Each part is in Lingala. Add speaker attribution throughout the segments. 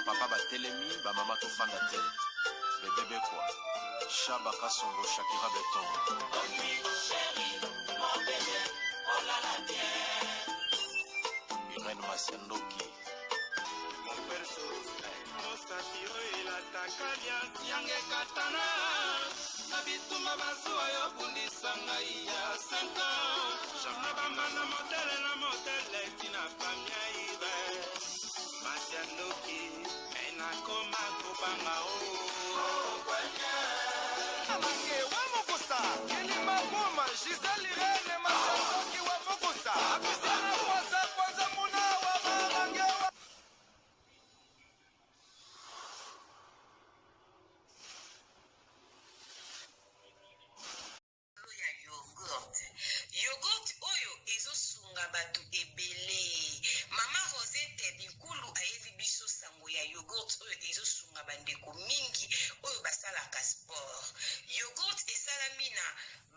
Speaker 1: Ba papa batelemi, ba mama tofanda te. Bebe Bekwa, Shaba Kasongo, Shakira Beton. Irène Masiandoki.
Speaker 2: Mosapi oyo elataka liasi yanga ekatana na bitumba bazuwa yo bundisa ngai ya 5 ans na bambanda motele na motele tina famia ibe masi ya ndoki me nakoma kobanga o
Speaker 3: Mange wa mokosa kilima boma Gisèle Irene Masandoki wa mokosa akusana kwasa kwanza muna wa marange wa
Speaker 4: Likolo ya yoghurt. Yoghurt oyo ezo sunga batu ebele. Mama Rosette Binkulu ayeli biso sango ya yoghurt oyo ezo sunga ba ndeko mingi oyo basalaka sport. Yoghurt esalami na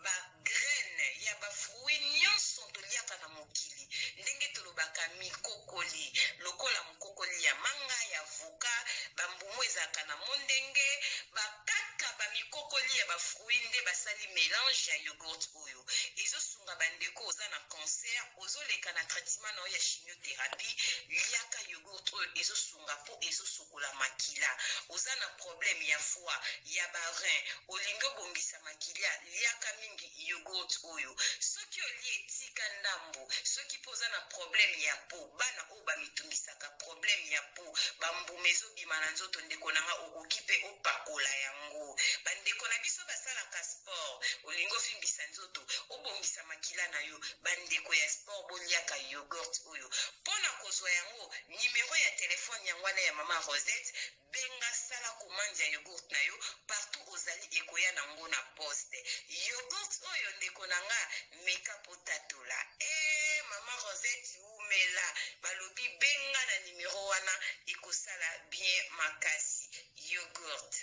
Speaker 4: ba graines ya ba fruits nionso toliaka na mokili ndenge tolobaka mikokoli lokola mokokoli ya manga, ya avocat, ba mbuma ezalaka na mondenge, ba kaka ba mikokoli ya ba fruits nde basali melange ya yoghurt oyo. Ezo sunga ba ndeko oza na cancer, ozo leka na traitement na yo ya chimiotherapie, liaka yoghurt oyo ezo sunga po ezo sokola makila. Oza na problème ya foie, ya ba reins, olingi obongisa makilia, liaka mingi yoghurt oyo. Soki olie tika ndambu, soki pe oza na problème ya peau, bana oyo ba mitungisaka problème ya peau, ba mbuma ezo bima na nzoto ndeko na nga okoki pe opakola yango. Ba ndeko na biso basalaka sport, olingi ovimbisa nzoto, obongisa makila na yo, ba ndeko ya sport boliaka yoghurt oyo. Pona kozua yango, numero ya telephone yango wana ya mama Rosette, Benga sala commande ya yogourt na yo partout ozali ekoya na ngo na poste. Yogourt oyo ndeko na nga meka po tatola. Eeh maman Rosette wumela balobi benga na numero wana ekosala bien makasi. Yogourt.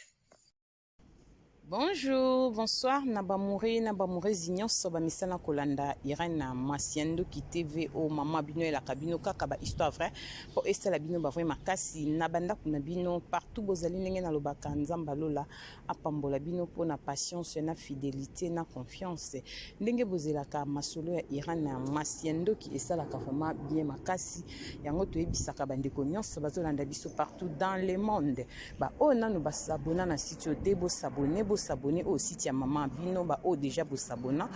Speaker 5: Bonjour, bonsoir na ba moure na ba mourezi nyonso ba misana kolanda Irène Masiandoki TV o mama bino elaka bino kaka ba histoire vraie po esala bino ba vrai makasi na bandako na bino partout bozali ndenge nalobaka Nzambe alola apambola bino po na patience na fidelité na confiance ndenge bozelaka masolo ya Irène Masiandoki esalaka vraiment bien makasi yango toyebisaka bandeko nyonso bazolanda biso partout dans le monde Ba oyo nanu ba s'abonna na site oyo te bo s'abonner bo s'abonner oyo site ya maman bino ba oyo dejà bo s'abonna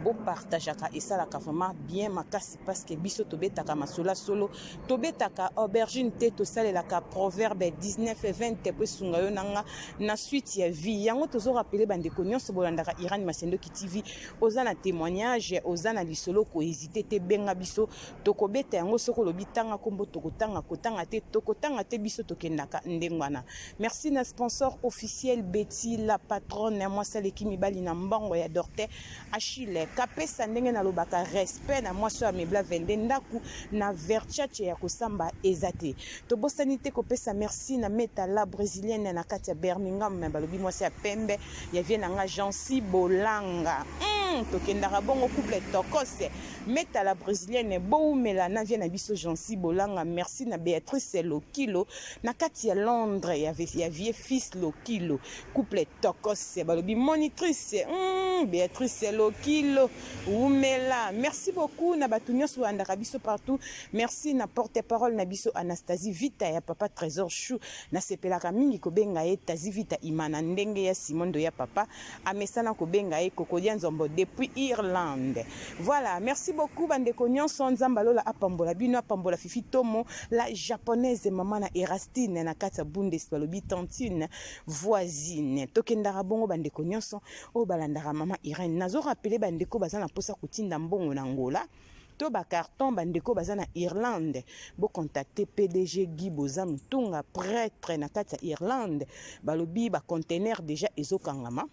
Speaker 5: bo partageaka esalaka vraiment bien makasi parce que biso tobetaka masolo ya solo tobetaka aubergine te tosalelaka proverbe 19 et 20 po esunga yo na nga na suite ya vie yango tozo rappeler bandeko nyonso bolandaka Irane Masendoki TV oza na témoignage oza na lisolo ko hésiter te benga biso Tokobeta yango soki olobi tanga kombo tokotanga kotanga te tokotanga te biso tokendaka ndenge wana. Merci na sponsor officiel Betty la patronne mwasi aleki mibali na mbongo ya Dorte Achille Kapesa ndenge nalobaka respect na mwasi oyo amebla 22 ndaku na Verchace ya kosamba eza te. Tobosani te kopesa merci na Meta la brésilienne na kati ya Birmingham balobi mwasi ya pembe ya vie na nga Jancy Bolanga. Tokendaka bongo couple tokos. Meta la brésilienne bowumela na vie na biso Jancy Bolanga merci na Béatrice Lokilo na kati ya Londres ya, ya vieux fils Lokilo couple tokos balobi monitrice Béatrice Lokilo wumela merci beaucoup na bato nyonso balandaka biso partout merci na porte-parole na biso Anastasie Vita ya papa Trésor Chou nasepelaka mingi kobenga ye Tazi Vita Imana ndenge ya Simondo ya papa amesana kobenga ye kokodia nzombo depuis Irlande. Voilà, merci beaucoup bandeko nyonso, Nzambe alola apambola bino, apambola Fifi Tomo, la japonaise mama na Erastine na kati ya Bundes balobi tantine voisine. Tokendaka bongo bandeko nyonso oyo balandaka mama Irène. Nazo rappeler bandeko baza na posa kotinda mbongo na Angola to ba carton bandeko baza na Irlande bo contacter PDG Guy Boza Mutunga prêtre na kati ya Irlande balobi ba container déjà ezokangama.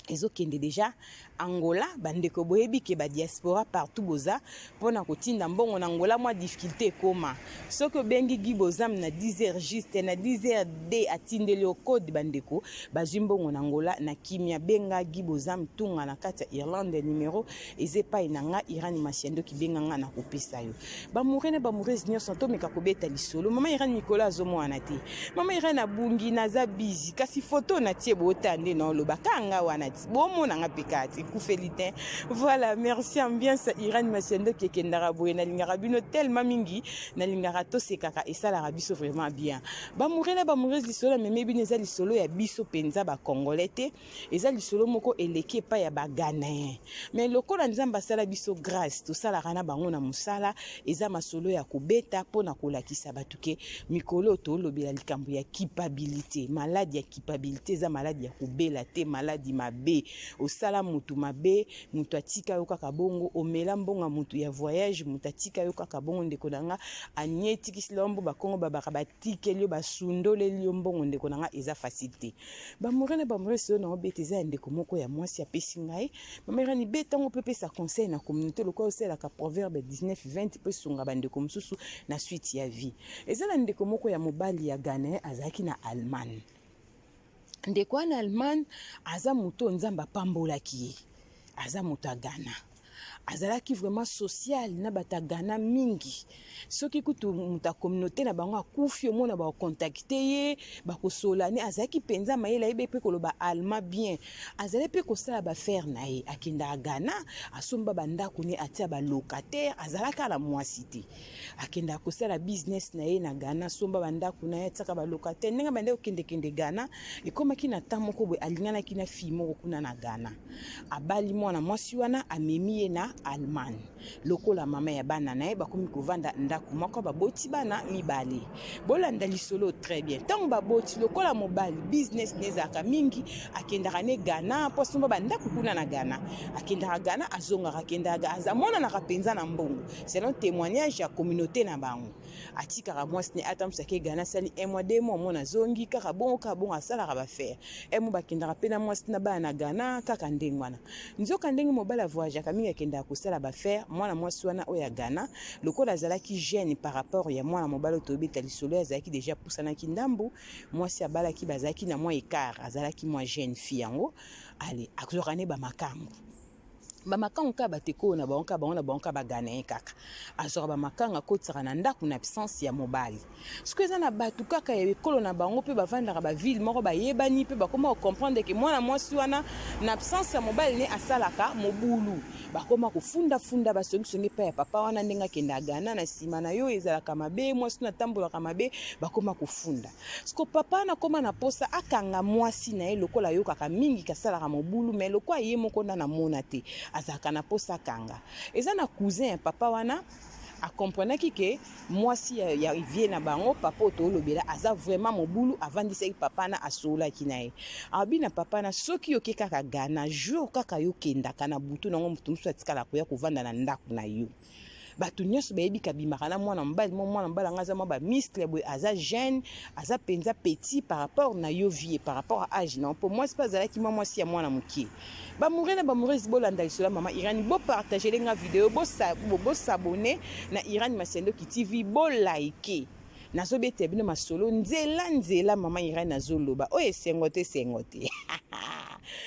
Speaker 5: Ezokende deja Angola. Bandeko, boyebi ke badiaspora partout boza mpona kotinda mbongo na Angola, mwa difficulté ekoma. Soki obengi Guy Bozam na 10 heures juste, na 10 heures d atindeli yo code. Bandeko bazwi mbongo na Angola na kimia. Benga Guy Bozam Tunga na kati ya Irlande, numero eza epai na nga Irani Masiandoki. Benga nga na kopesa yo. Bamoure na bamourese nyonso, tomeka kobeta lisolo. Mama Irani mikolo azomwana te, mama Irani abungi, naza bizi. Kasi foto natie, boota nde naoloba kanga wana ti bomonanga mpe kaka ti ekufeli te. Voilà, merci. Ambiance Irani Masiandoki ekendaka boye. Nalingaka bino tellement mingi, nalingaka tosekaka, esalaka biso vraiment bien. Bamoure na bamourese, lisolo ya meme bino eza lisolo ya biso mpenza bacongolais te, eza lisolo moko eleki epai ya baghanéen. Mais lokola Nzambe asala biso grâce, tosalaka na bango na mosala. Eza masolo ya kobeta mpona kolakisa bato ke mikolo oyo tolobela likambo ya culpabilité. Maladi ya culpabilité eza maladi ya kobela te, maladi mabe. Osala motu mabe, moto atika yo kaka bongo. Omela mbongo motu ya voyage, moto atika yo kaka bongo. Ndeko na nga, anietikisi lombo, bakongo babaka batikeli yo, basundoleli yo mbongo. Ndeko na nga, eza facile te. Bamoure na bamourese, oyo naobeta eza ya ndeko moko ya mwasi apesi ngai: "Mama Irani, betango mpe pesa conseil na communauté lokola osalelaka Proverbe 19 20 mpo esunga bandeko mosusu na suite ya vie." Eza na ndeko moko ya mobali ya Ghanéen, azalaki na Allemagne. Ndeko wana Allemagne aza moto oyo Nzambe apambolaki ye. Aza moto ya Ghana, azalaki vraiment social na bato ya Ghana mingi. Soki kutu moto ya communauté na bango akufi, omona bakocontacter ye, bakosola ne. Azalaki mpenza mayele, ayebi mpe koloba allemand bien. Azali mpe kosala baaffaires na ye, akendaka Ghana, asomba bandako ne, atia balocataire. Azalaka na mwasi te, akendaka kosala business na ye na Ghana, asomba bandako na ye, atiaka balocataire. Ndenge bande kokendekende Ghana, ekomaki na temps moko boye alinganaki na fille moko kuna na Ghana. Abali mwana mwasi wana, amemi ye na Allemagne lokola mama ya bana na ye. Bakomi kovanda ndako moko, baboti bana mibale. Bolanda lisolo très bien. Ntango baboti, lokola mobali business ne ezalaka mingi, akendaka ne Ghana mpo asomba bandako kuna na Ghana. Akendaka Ghana, azongaka, akendaka, amonanaka mpenza na mbongo, selon témoignage ya communauté na bango. Atikaka mwasi ne, atambwisaki Ghana, asali un mois, 2 mois, mwana azongi kaka bongo, kaka bongo. Asalaka baaffaires emo, bakendaka mpe na mwasi na bana na Ghana kaka ndenge wana. Nzoka ndenge mobali avoyageaka mingi, akendaka kosala baaffaires, mwana mwasi wana oyo ya Ghana, lokola azalaki jeune par rapport ya mwana mobali oyo toyebeta lisolo, azalaki déjà pusanaki ndambu. Mwasi abalaki, bazalaki na mwa écart, azalaki mwa jeune fille yango. Ale azwaka ne bamakango, bamakango kaka bato na bango, kaka bango na bango, kaka baghanéen kaka. Azwaka bamakango, akotisaka na ndako na absence ya mobali. Soki eza na bato kaka ya ekolo na bango mpe bavandaka baville moko, bayebani mpe bakoma kocomprendre ke mwana mwasi wana na absence ya mobali ne asalaka mobulu. Bakoma kofundafunda, basongisongi epai ya papa wana: "Ndenge akende Ghana na nsima na yo ezalaka mabe, mwasi wana atambolaka mabe." Bakoma kofunda. Siko papa wana akoma na posa akanga mwasi na ye, lokola ayokaka mingi kasalaka mobulu, mais lokola ye moko nda namona te, azalaka na posa akanga. Eza na cousin ya papa wana akomprenaki ke mwasi ya vieux na bango, papa oyo toolobela, aza vraiment mobulu. Avandisaki papa na, asololaki na ye, abi na papa na: "Soki oke kaka Ghana, jour kaka yokendaka na butu nango, moto mosusu atikala koya kovanda na ndako na yo. Bato nyonso bayebi kabimaka na mwana mobali mo. Mwana mobali anga aza mwa bamuscle boye, aza jeune, aza mpenza petit par rapport na yo vieux, par rapport à âge na mpo mwasi mpe azalaki mwa mwasi ya mwana moke." Bamoure na bamourese, bolanda lisolo ya mama Irani, bopartager nga video, bos'abonner na Irani Masiandoki TV, bolike. Nazobetela bino masolo nzela nzela. Mama Irene azoloba oyo esengo te, esengo te.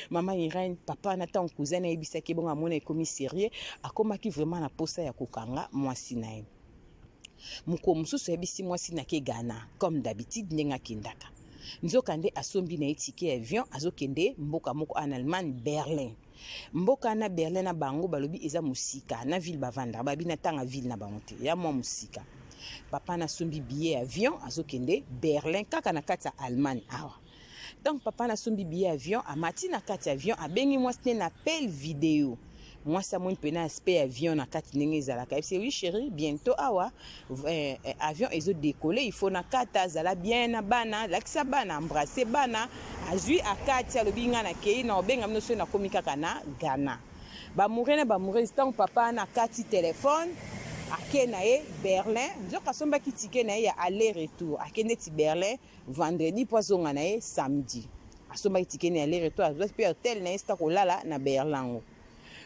Speaker 5: Mama Irene, papa na, ntango cousin ayebisaki bongo, amona ekomi sérieux, akomaki vraiment na posa ya kokanga mwasi na ye. Mokolo mosusu ayebisi mwasi nake Ghana comme d'habitude ndenge akendaka. Nzoka nde asombi na ye ticket ya avion, azokende mboka moko en Allemagne, Berlin. Mboka na Berlin na bango, balobi eza mosika na ville bavandaka, babi na ntanga ville na bango te, ya mwa mosika. Papa nasombi billet ya avion, azokende Berlin kaka na kati ya Allemagne awa. Donc papa nasombi billet avion, amati na kati ya avion, abengi mwasi te na appel vidéo. Mwasi amoni mpena aspect avion na kati ndenge ezalaka. Ayebisi: "Oui chéri, bientôt awa avion ezodécoller, il faut na kata, azala bien na bana, lakisa bana, embrasse bana." Azwi akati, alobi: "Nga nakei na obenga bino soki nakomi kaka na Ghana." Bamoure na bamourese, ntango papa na kati telefone, ake na ye Berlin. Nzoka asombaki ticket na ye ya aller retour, akende ti Berlin vendredi mpo azonga na ye samedi. Asombaki ticket na aller retour, azwaki mpe hotel na ye sita kolala na Berlin yango.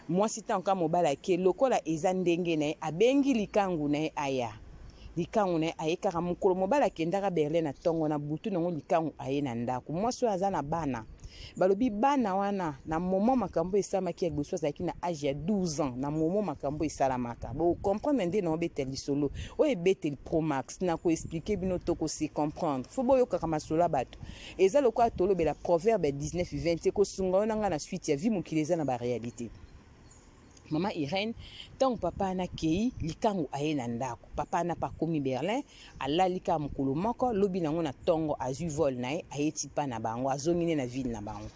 Speaker 5: Mwasi ntango kaka mobali ake, lokola eza ndenge na ye, abengi likangu na ye aya. Likangu na ye aye kaka mokolo mobali akendaka Berlin na ntongo, na butu nango likangu aye na ndako. Mwasi oyo aza na bana, balobi bana wana na moment makambo esalamaki ya liboso azalaki na age ya 12 ans. Na moment makambo esalamaka, bo comprendre nde na obeta lisolo oyo ebeteli Pro Max na ko expliquer bino to ko se comprendre. Faut boyokaka masolo ya bato. Eza lokola tolobela proverbe ya 19 20 ekosunga yo na ngai na suite ya vie. Mokili eza na ba réalité. Mama Irène, ntango papa wana akei, likangu aye na ndako. Papa wana mpe akomi Berlin, alali kaka mokolo moko. Lobi nango na ntongo azwi vol na ye, aye ti pa na bango, azongi nde na ville na bango.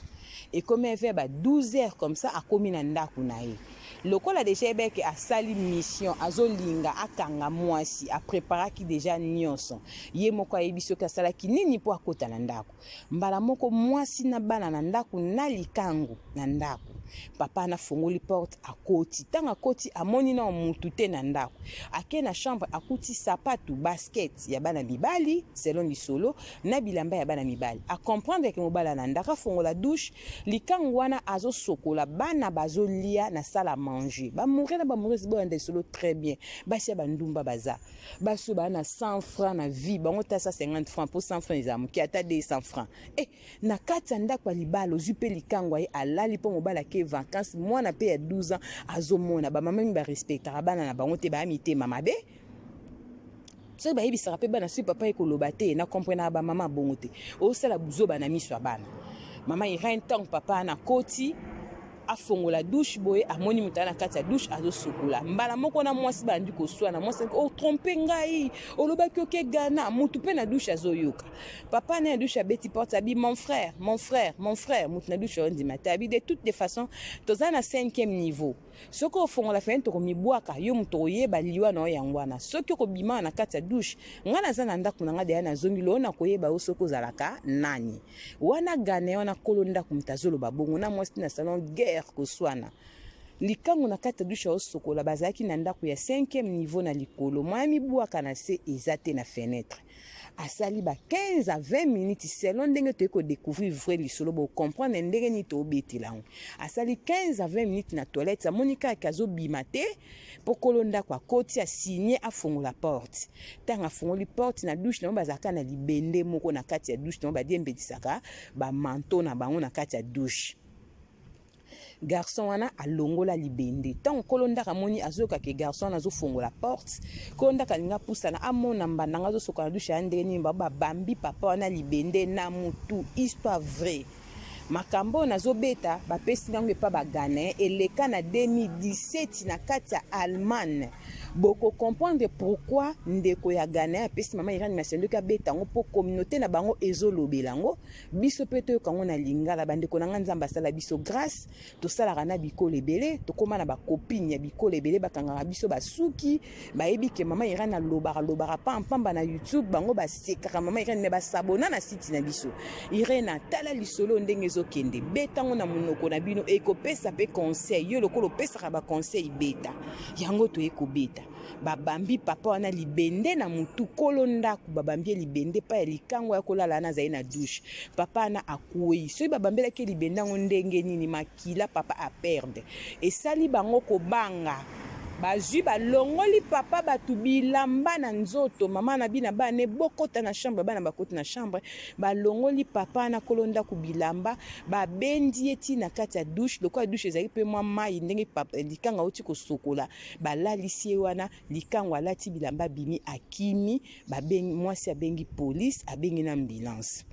Speaker 5: Ekomi vers ba 12 heures comme ça, akomi na ndako na ye. Lokola deja ebeke asali mission, azolinga akanga mwasi, apreparaki deja nyonso. Ye moko ayebi soki asalaki nini mpo akota na ndako. Mbala moko mwasi na bana na ndako na likangu na ndako. Papa anafongoli porte, akoti. Ntango akoti, amoni na mutu te na ndako. Ake na chambre, akuti sapatu, basket ya bana mibali selon lisolo, na bilamba ya bana mibali. Acomprendre ke mobali na ndako. Afongola douche, likangu wana azosokola, bana bazolia na salle à manger. Bamoure na bamourese, boyanda lisolo très bien. Basi ya bandumba baza, basi oyo baa na 100 francs na vie bango, ta 150 francs, mpo 100 francs eza moke, ata 200 francs. E na kati ya ndako ya libala, ozwi mpe likango aye alali mpo mobali ake vacance, mwana mpe ya 12 ans azomona. Bamama mingi barespectaka bana na bango te, baya mitema mabe. Soki bayebisaka mpe bana, soki papa ekoloba te, na comprenaka bamama bongo te, osala buzoba na miso ya bana. Mama Irene, ntango papa na koti, afongola douche boye, amoni moto aza na kati ya douche azosukola. Mbala moko na mwasi bandi koswana. Mwasi: "Otrompe ngai, olobaki oke Ghana." Motu mpe na douche azoyoka. Papa na ya douche abeti porte, abi: "Mon frère, mon frère, mon frère." Motu na douche ondima te. Abi: "De toutes les façons, toza na cinquième niveau. Soki ofongola fenêtre, tokomibwaka yo, moto okoyeba liwa na yo yango wana. Soki okobima na kati ya douche, ngai naza na ndako na ngai deya, nazongi loo na koyeba yo soki ozalaka nani." Wana gane wana, kolo ndako moto azoloba bongo na mwasi na salon, guerre, koswana. Likango na kati ya douche aosokola. Bazalaki na ndako ya 5e niveau na likolo, mwa mibwaka na se eza te na fenêtre. Asali ba 15 à 20 minutes selon ndenge toyei kodécouvrir vrai lisolo, bocomprendre ndenge nini toobetela yango. Asali 15 à 20 minutes na toilette, amoni kaka azobima te, mpo kolo ndako akoti, asigne afongola porte. Ntango afongoli porte na douche nango, bazalaka na libende moko na kati ya douche nango, badiembetisaka bamanto na bango na kati ya douche. Garçon wana alongola libende. Ntango nkolo ndako amoni, azoyoka ke garçon wana azofongola porte, nkolo ndako alingi apusana, amona mbandanga azosokola na douche ya ndenge nini. Bao babambi papa wana libende na mutu. Histoire vraie, makambo oyo nazobeta, bapesi ngango epa baghanéen. Eleka na 2017 na kati ya Allemagne. Bokocomprendre pourquoi ndeko ya Ghanéen apesi mama Irani Masendoki abeta yango, mpo communauté na bango ezolobela yango, biso mpe toyoka yango na lingala. Bandeko na ngai, Nzambe asala biso grâce, tosalaka na bikolo ebele, tokóma na bacopine ya bikolo ebele, bakangaka biso basuki, bayebi ke mama Irani alobaka lobaka pampamba na YouTube, bango basekaka mama Irene, me basabona na site na biso. Irene, atala lisolo ndenge ezokende, betango na monoko na bino, ekopesa mpe conseil. Yo lokola opesaka baconseil, beta yango. Toye kobeta, babambi papa wana libende na mutu. Kolo ndako babambi ye libende pa ya likango ya kolala wana azali na douche. Papa wana akwei. Soki babambelaki ye libende yango ndenge nini, makila papa aperdre, esali bango kobanga. Bazwi, balongoli papa bato bilamba na nzoto. Mama na bina bana bokota na chambre, bana bakoti na chambre, balongoli papa na kolo ndako bilamba, babendi ye ti na kati ya douche. Lokola douche ezali mpe mwa mai, ndenge likango auti kosokola, balalisi ye wana. Likango alati bilamba, abimi, akimi. Babengi mwasi, abengi police, abengi na ambulance.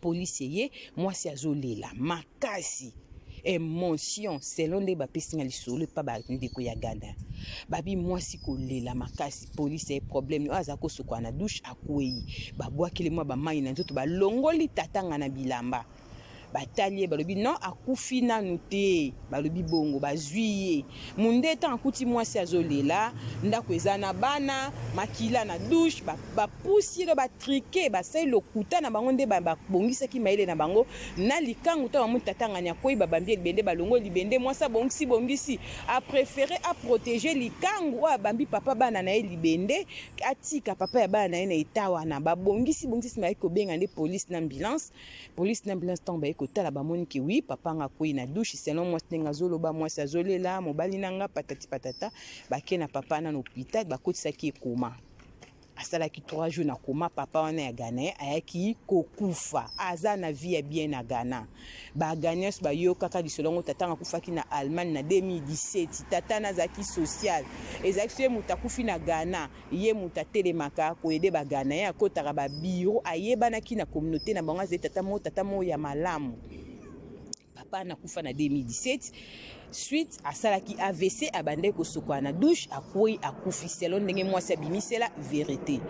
Speaker 5: Polisi eye, mwasi azolela makasi, émotion, selon nde bapesi nga lisolo epa bandeko ya Ghana. Babi mwasi kolela makasi, polisi aye, problème oyo aza kosukola na douche, akwei, babwakeli mwa bamai na nzoto, balongoli tatanga na bilamba. Batali ye, balobi non, akufi nanu te. Balobi bongo, bazwi ye. Munde ntango akuti mwasi azolela, ndako eza na bana, makila na douche, bapusi ye, batrike, basali lokuta na bango nde babongisaki mayele na bango na likangu. Ntango bamoni tata ngani akwei, babambi ye libende, balongo libende, mwasi abongisi bongisi, aprefere aprotege likangu oyo abambi papa bana na ye libende, atika papa ya bana na ye na eta wana. Babongisi bongisi, nsima bayaki kobenga nde police na ambulance. Police na ambulance ntango baye kotala, bamoni ke oui, papa nga akwei na douche, selon mwasi ndenge azoloba, mwasi azolela, mobali na nga patati patata. Bake na papa na hôpital, bakotisaki ye coma, asalaki 3 jours na coma. Papa wana ya Ghana ayaki kokufa, aza na vie ya bien na Ghana. Baghana nyonso bayokaka lisolo yango. Tata akufaki na Allemagne na 2017. Tata na azalaki social, ezalaki so ye moto akufi na Ghana, ye moto atelemaka koaider Baghana, ye akotaka babureau, ayebanaki na communauté na bango, azali tata moko, tata moko ya malamu. Papa nakufa na 2017 suite asalaki AVC, abandaki kosokola na douche, akwei, akufi, selon ndenge mwasi abimisela vérité.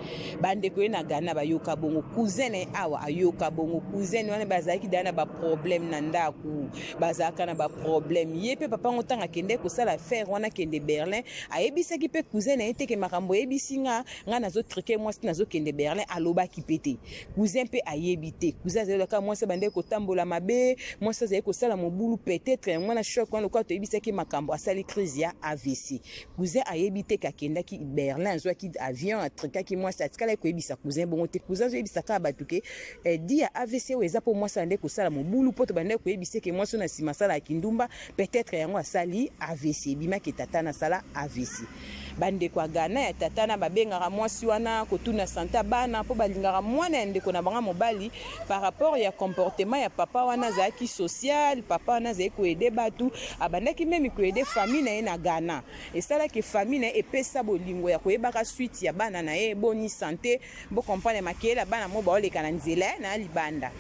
Speaker 5: Bandeko ye na Ghana bayoka bongo, cousin na ye awa ayoka bongo. Cousin wana bazalaki daya na baproblème na ndako, bazalaka na baproblème. Ye mpe papa ngo, ntango akende kosala affaire wana, akende Berlin, ayebisaki mpe cousin na ye te ke makambo oyebisi nga, nga nazotrike mwasi, nazokende Berlin. Alobaki mpe te, cousin mpe ayebi te. Cousin azali kaka mwasi abandaki kotambola mabe, mwasi azali kosala mobulu, peut-être yango wana choc wana, lokola toyebisaki makambo, asali crise ya AVC. Cousin ayebi te ke akendaki Berlin, azwaki avion, atrikaki mwasi. Atikalaki koyebisa cousin bongo te. Cousin azoyebisa kaka bato ke di ya AVC oyo eza mpo mwasi abandaki kosala mobulu, mpo tobandaki koyebisa ke mwasi oyo na nsima asalaka kindumba, peut-être yango asali AVC. Ebimaki tata na asala AVC. Bandeko ya Ghana ya tata na babengaka mwasi wana kotuna santé bana, mpo balingaka mwana ya ndeko na bango mobali par rapport ya comportement ya papa wana. Azalaki social, papa wana azalaki koaider bato, abandaki même koaider famille na ye na Ghana. Esalaki famille na ye epesa bolingo ya koyebaka suite ya bana na ye, boni santé, bocomprendre makeyela bana mo baoleka na nzela na libanda.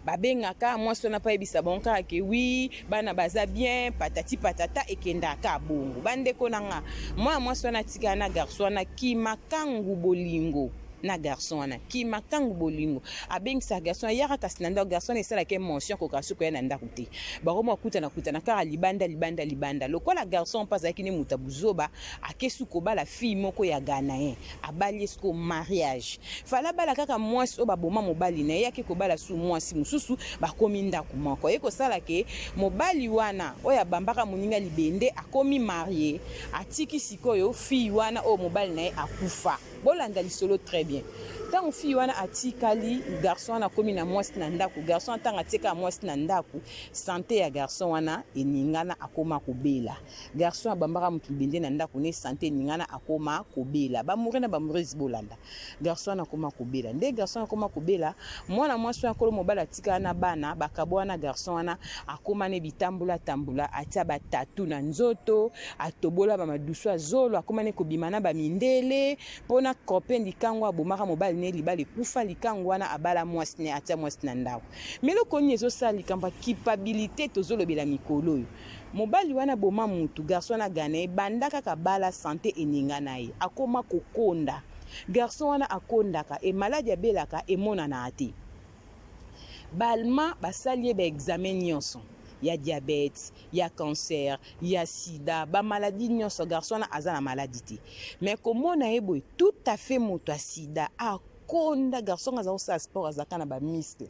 Speaker 5: Babengaka mwasi wana mpo ayebisa bango kaka ke oui, bana baza bien, patati patata, ekendaka bongo. Bandeko na nga, mwana mwasi wana atikala na garçon wana, kimakangu bolingo na garçon wana, kimakangu bolingo. Abengisaka garçon, ayaka kasi na ndako. Garçon wana esalaka émotion, akoka soki koya na ndako te, bakoma kokutana kutana kaka libanda, libanda, libanda. Lokola garçon mpe azalaki ne moto ya buzoba, akesi kobala fille moko ya Ghanéen, abali ye. Siko mariage, fala abala kaka mwasi oyo baboma mobali na ye, ake kobala su mwasi mosusu, bakomi ndako moko. Ye kosala ke mobali wana oyo abambaka moninga libende akomi marié, atiki sikoyo fille wana oyo mobali na ye akufa. Bolanda lisolo très bien. Ntango fille wana atikali, garçon wana akomi na mwasi na ndako. Garçon, ntango atieka mwasi na ndako, santé ya garçon wana eningana, akoma kobela. Garçon abambaka moto libende na ndako ne, santé eningana, akoma kobela. Baamoureux na baamoureuse, bolanda. Garçon wana akoma kobela nde. Garçon akoma kobela, mwana mwasi wana kolo mobali atikala na bana, bakabo wana. Garçon wana akoma ne bitambola tambola, atia batatu na nzoto, atobola bamadusu ya zolo, akoma ne kobima na bamindele mpona copain likango abomaka mobali ne, libala ekufa. Likango wana abala mwasi ne, atia mwasi na ndako. Mais eloko nini ezosala likambo ya culpabilité tozolobela mikolo oyo? Mobali wana boma mutu, garçon wana gana ye, banda kaka bala, santé eningana ye, akoma kokonda. Garçon wana akondaka e maladi abelaka emonanaka te. Baallemand basali ye baexamen nyonso ya diabète, ya cancer, ya sida, bamaladi nyonso. Garçon wana aza na maladi te, mais komona ye boye, tout à fait moto ya sida. Akonda garçon, aza kosala sport, azalaka na bamuscle,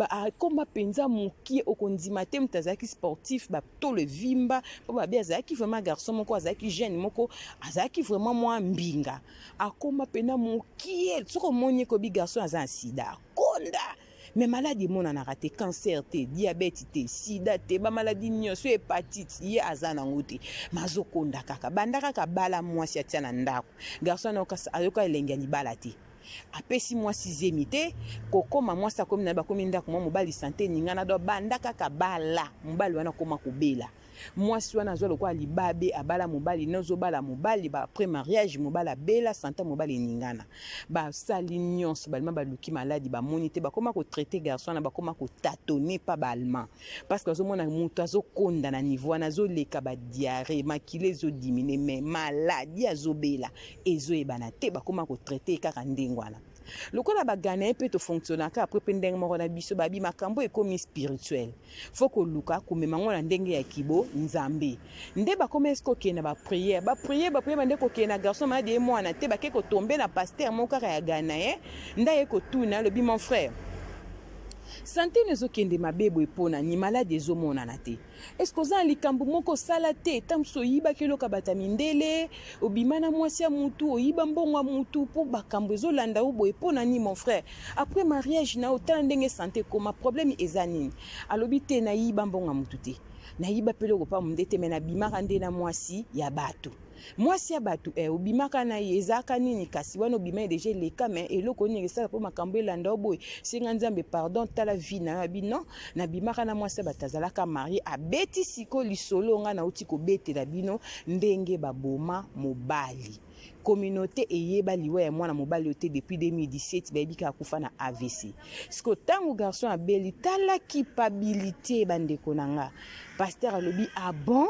Speaker 5: akoma mpenza mokie, okondima te. Moto azalaki sportif, batolo evimba mpo babi azalaki vraiment garçon moko, azalaki jeune moko, azalaki vraiment mwa mbinga. Akoma mpena mokie, soki omoni ekobi garçon aza na sida. Akonda, mais maladi emonanaka te, cancer te, diabète te, sida te, bamaladi nyonso, hépatite, ye aza nango te, mais azokonda kaka. Banda kaka bala mwasi, atia na ndako, garçon ayoka elenge ya libala te, apesi mwasi zemi te. Kokoma mwasi akomi na bakomi ndako mwa mobali, santé eningana. Do banda kaka bala mobali wana, akoma kobela. Mwasi wana azwa lokola libabe, abala mobali, nozobala mobali ba après mariage, mobali abela, santé mobali eningana. Basali nyonso, balima baluki maladi, bamoni te. Bakoma kotraiter garçon wana, bakoma kotâtonner pa baallemand, parce que bazomona moto azokonda na niveau wana, azoleka badiarrhée, makila ezodiminuer, mais maladi azobela ezoyebana te. Bakoma kotraiter kaka ndenge wana. Lokola ba Ghanéen mpe tofonctionnaka apres mpe ndenge moko na biso, babi makambo ekomi spirituel, fo koluka komema yango na ndenge ya kibo nzambe. Nde bakoma eske kokende na baprière, baprière, baprière, bande kokende na garçon malade ye mwana te, bake kotombe na pasteur moko kaka ya Ghanéen. Nde aye kotuna, alobi: "Mon frère, santé no ezokende mabe boye mpo na ni malade ezomonana te? Est-ce oza na likambo moko osala te? Ta mosusu oyibaki eloko ya bato ya mindele, obima na mwasi ya mutu, oyiba mbongo ya mutu, mpo makambo ezolanda yo boye mpo na nini? Mon frère, après mariage na yo, tala ndenge santé ekoma, problème eza nini?" Alobi: "Te, nayiba mbongo ya mutu te, nayiba mpe eloko mpa munde te, me nabimaka nde na mwasi ya bato." "Mwasi ya bato eh, obimaka na ye, ezalaka nini kasi wana obima ye déjà eleka, me eloko nini esala mpo makambo elanda yo boye? Senga Nzambe pardon, tala vie na yo." Abi: "Non, nabimaka na mwasi ya bato, azalaka mariée." Abeti sikoyo lisolo nga nauti kobetela bino, ndenge baboma mobali. Communauté eyeba liwa ya mwana mobali oyo te depuis 2017, bayebi kaka akufa na AVC. Siko ntango garçon abeli, tala culpabilité, bandeko na nga. Pasteur alobi: "Ah bon,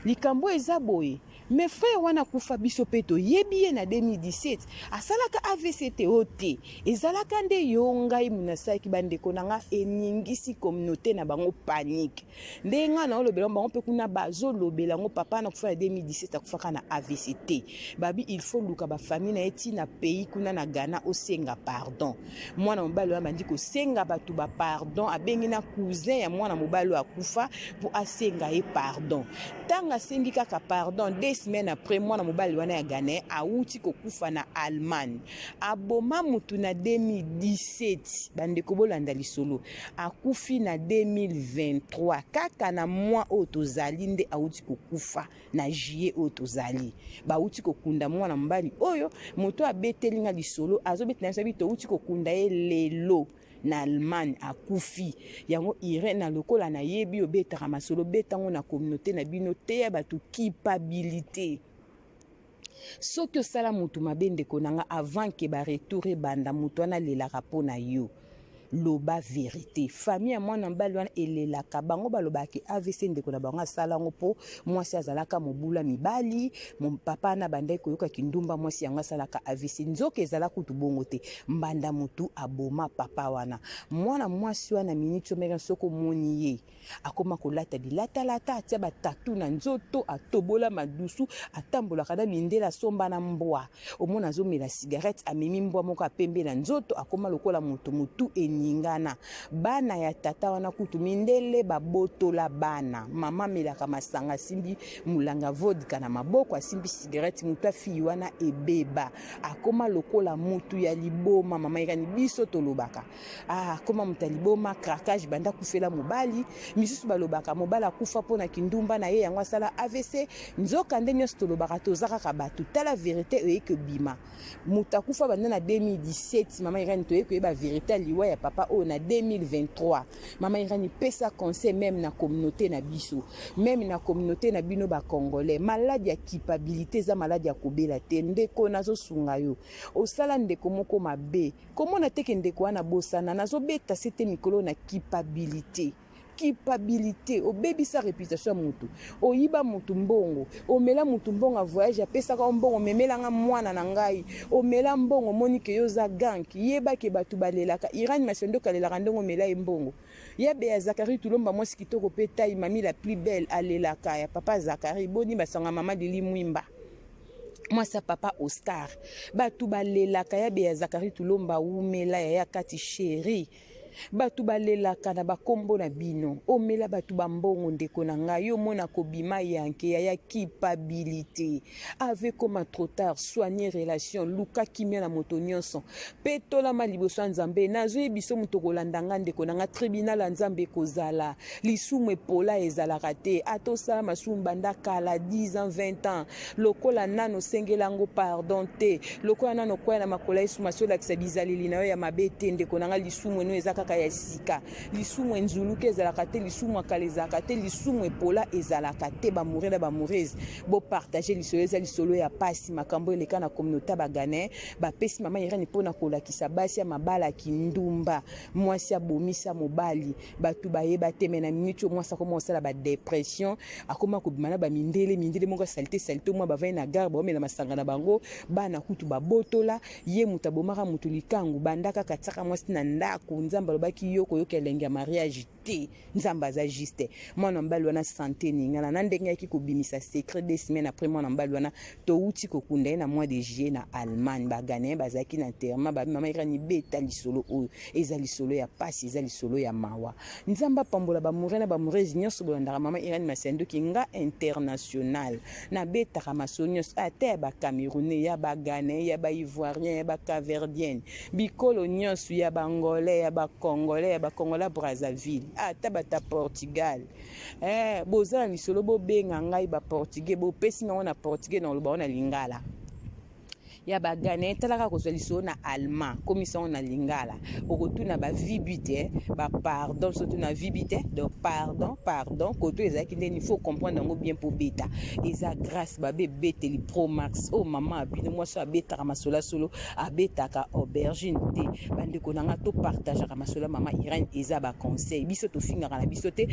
Speaker 5: likambo eza boye, mais frère wana akufa, biso mpe toyebi ye na 2017, asalaka AVC te." Oyo te, ezalaka nde yo ngai munasalaki. Bandeko na nga, eningisi communauté na bango, panique. Nde ngai na olobela bango mpe kuna bazolobela yango. Papa na kufa na 2017, akufaka na AVC te. Babi il faut luka bafamille na ye ntina pays kuna na Ghana, osenga pardon. Mwana mobali oyo abandi kosenga bato bapardon, abengi na cousin ya mwana mobali oyo akufa mpo asenga ye pardon. Ntango asengi kaka pardon, 2 semaines après, mwana mobali wana ya Ghana awuti kokufa na Allemagne. Aboma mutu na 2017. Bandeko, bolanda lisolo. Akufi na 2023, kaka na mwa oyo tozali nde awuti kokufa na juillet oyo tozali. Bawuti kokunda mwana mobali oyo. Moto abeteli nga lisolo, azobetela biso, abi towuti kokunda ye lelo na Allemagne, akufi. Yango Irene, na lokola nayebi obetaka masolo, betango na communauté na bino, teya bato culpabilité. Soki osala motu mabe, ndeko na nga, avant ke baretour ebanda, moto wana alelaka mpo na yo. Loba vérité. Famille ya mwana mobali wana elelaka. Bango balobaka AVC ndeko na bango asala yango mpo mwasi azalaka mobula mibali, papa na bandaki koyoka kindumba, mwasi yango asalaka AVC. Nzoka ezala kutu bongo te. Mbanda motu aboma papa wana, mwana mwasi wana miniti omeka. Soki omoni ye, akóma kolata bilatalata, atia batatu na nzoto, atobola madusu, atambolaka na mindele, asomba na mbwa. Omona azomela cigarette, amemi mbwa moko apembe na nzoto, akóma lokola moto motu eningana. Bana ya tata wana kutu mindele babotola bana. Mama amelaka masanga, asimbi molanga vodka na maboko, asimbi cigarette, motu afille wana ebeba, akóma lokola motu ya liboma. Mama Ekani, biso tolobaka: "Ah, akóma moto ya liboma, craquage." Banda akufela mobali, misusu balobaka mobali akufa mpo na kindumba na ye, yango asala AVC. Nzoka nde nyonso tolobaka, toza kaka bato. Tala vérité oye kobima, moto akufa banda na 2017. Mama Irani, toye koyeba vérité ya liwa ya papa oyo na 2023. Mama Irani, pesa conseil même na communauté na biso, même na communauté na bino bacongolais. Maladi ya culpabilité eza maladi ya kobela te. Ndeko, nazosunga yo. Osala ndeko moko mabe, komona teke ndeko wana bosana. Nazobeta se te mikolo na culpabilité. Culpabilité, obebisa réputation ya motu, oyiba motu mbongo, omela motu mbongo ya voyage, apesaka yo mbongo, omemelanga mwana na ngai, omela mbongo, omoni ke yo oza gank. Yebake bato balelaka. Irani Masiondoka alelaka ndenge omela ye mbongo. Yabe ya Zakari Tulomba, mwasi kitoko mpe tai, mami la plus belle, alelaka. Ya papa Zakari, boni basanga, mama Lili Mwimba, mwasi ya papa Oscar, bato balelaka. Yabe ya Zakari Tulomba, wumela yaya kati chéri. Bato balelaka na bakombo na bino. Omela bato bambongo, ndeko na ngai, yo omona kobima yanke. Yaya, culpabilité ave koma trop tard. Soigner relation, luka kimia na moto nyonso, mpe tolama liboso ya Nzambe. Nazoyebi so moto kolanda nga, ndeko na nga, tribunal ya Nzambe ekozala. Lisumu epola ezalaka te. Ata osala masumu banda kala, 10 ans, 20 ans, lokola nano osengela yango pardon te, lokola nano okwaya na makolo ya Yesu Masi, olakisa bizaleli na yo ya mabe te, ndeko na nga, lisumu eno eza kaka. ezalaka ya sika. Lisumu enzuluka ezalaka te, lisumu ya kala ezalaka te, lisumu epola ezalaka te. Ba amoureux na ba amoureuses, bo partager lisolo, eza lisolo ya pasi, makambo eleka na communauté ya ba Ghanéens. Bapesi mama Irene mpona kolakisa basi ya mabala kindumba, mwasi abomisa mobali, bato bayeba te. Me na minute oyo mwasi akoma kosala ba dépression, akoma kobima na bamindele, mindele moko saleté saleté, mwa bavai na gare, baomela masanga na bango, bana kutu babotola ye. Moto abomaka motu likangu banda kaka tiaka mwasi na ndako. Nzambe alobaki yo koyoka elengi ya mariage te. Nzambe aza juste. Mwana mobali wana, sante ningana na ndenge ayaki kobimisa secret 2 semaines après. Mwana mobali wana, touti kokunda ye na mois de juillet na Allemagne. Ba Ghanéens bazalaki na enterrement. Babi mama Irani, beta lisolo oyo, eza lisolo ya pasi, eza lisolo ya mawa. Nzambe apambola ba amoureux na ba amoureuses nyonso bolandaka mama Irani Masiandoki. Nga international, nabetaka masolo nyonso, ata ya ba Camerounais, ya ba Ghanéens, ya ba Ivoiriens, ya ba Capverdiens, bikolo nyonso, ya ba Angolais, ya ba Congolais, ya ba Congolais Brazzaville, ata bata Portugal. Boza na lisolo, bobenga ngai. Ba Portugais, bopesi ngango na portugais, na oloba ngo na lingala. Ya ba Ghanéens, talaka kozwa lisolo na allemand, komisa ngo na lingala. Okotuna bavibi te, ba pardon, surtout na vibi te. Donc pardon, pardon, koto ezalaki ndeni, il faut comprendre yango bien mpo beta. Eza grâce babe ebeteli pro max oyo mama abino. Mwasi oyo abetaka masolo ya solo, abetaka aubergine te. Bandeko na nga, topartageaka masolo ya mama Irene, eza ba conseil. Biso tofingaka na biso te.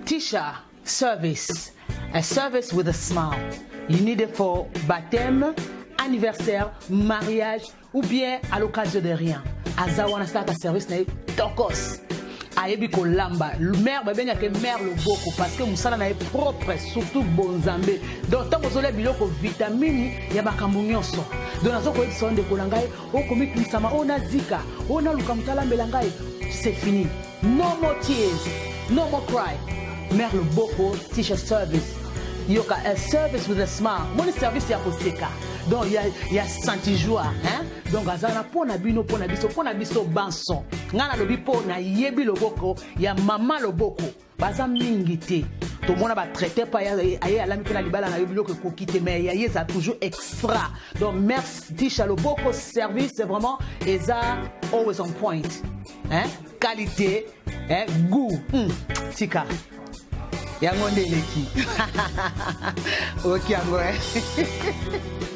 Speaker 6: Tisha Service, a service with a smile. You need it for baptême, anniversaire, mariage ou bien à l'occasion de rien. Aza wana, asalaka service na ye tokos. Ayebi kolamba. Mère, babengaka mère loboko parce que mosala na ye propre, surtout bonzambe. Donc ntango ozolia biloko, vitamine ya makambo nyonso. Donc nazokoyebisa yo, ndeko na ngai, okomitungisama oyo nazika, oyo naluka moto alambela ngai, c'est fini. No more tears, no more cry. Mère loboko, Tisha Service, yoka, a service with a smile. Moni service ya koseka, donc ya senti joie, hein? Donc aza na mpo na bino, mpo na biso, mpo na biso banso. Ngai nalobi mpo nayebi loboko ya mama loboko. Baza mingi te. Tomona ba traiteur mpe aye alami mpe na libala na yo, biloko ekoki te, mais ya ye eza toujours extra. Donc merci, Tisha loboko service, c'est vraiment, eza always on point, hein? Qualité, hein? Goût, tika yango nde eleki oyoki yango, eh?